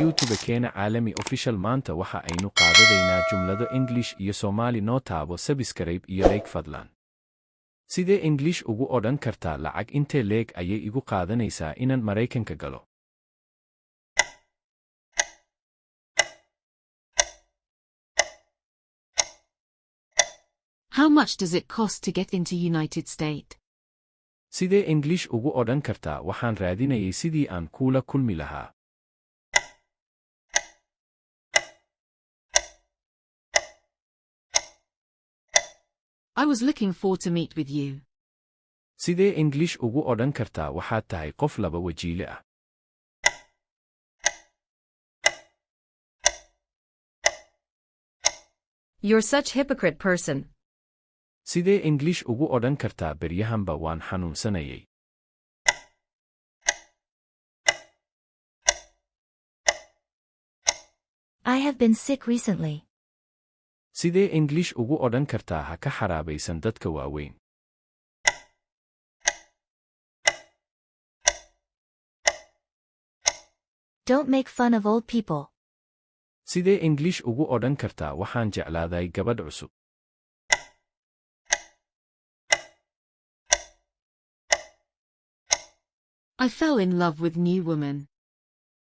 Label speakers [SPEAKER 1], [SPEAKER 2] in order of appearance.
[SPEAKER 1] YouTube-keena Caalami Official. Maanta waxa aynu qaadadaynaa jumlado English iyo Soomaali. Noo taabo subscribe iyo like fadlan. Sidee English ugu odhan kartaa lacag intee leeg ayay igu qaadanaysaa inaan Maraykanka galo?
[SPEAKER 2] How much does it cost to get into United States?
[SPEAKER 1] Sidee English ugu odhan kartaa waxaan raadinayay sidii aan kuula kulmi lahaa?
[SPEAKER 2] I was looking forward to meet with you.
[SPEAKER 1] Sidee English ugu odhan kartaa waxaad tahay qof laba wajiile ah?
[SPEAKER 3] You're such hypocrite person.
[SPEAKER 1] Sidee English ugu odhan kartaa beryahanba waan xanuunsanayay?
[SPEAKER 4] I have been sick recently.
[SPEAKER 1] Sidee English ugu odhan kartaa ha ka xaraabaysan dadka waaweyn?
[SPEAKER 4] Don't make fun of old people.
[SPEAKER 1] Sidee English ugu odhan kartaa waxaan jeclaaday gabadh cusub?
[SPEAKER 2] I fell in love with new woman.